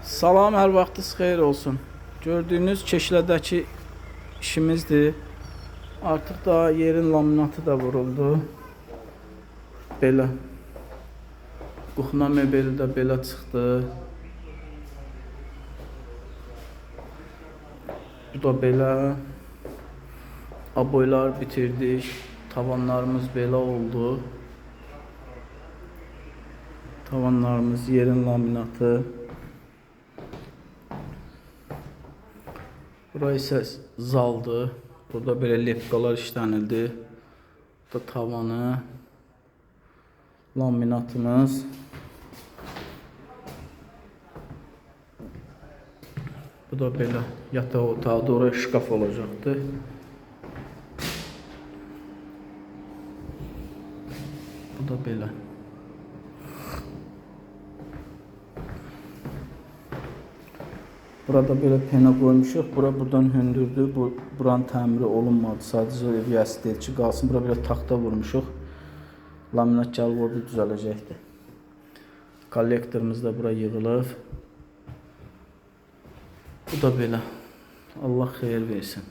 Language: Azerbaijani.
Salam, hər vaxtınız xeyir olsun. Gördüyünüz Keşlədəki işimizdir. Artıq da yerin laminatı da vuruldu. Belə. Kuxna mebeli də belə çıxdı. Bu da belə. Aboylar bitirdik. Tavanlarımız belə oldu. Tavanlarımız, yerin laminatı. Bura isə zaldır. Burada belə lepkalar işlənildi. Bu da tavanı. Laminatımız. Bu da belə yataq otağıdır. Oraya şkaf olacaqdır. Bu da belə. Burada belə pena qoymuşuq. Bura buradan hündürdür. Buranın təmiri olunmadı. Sadəcə ev deyil ki, qalsın. Bura belə taxta vurmuşuq. Laminat gəlib orada düzələcəkdir. Kollektorumuz da bura yığılıb. Bu da belə. Allah xeyir versin.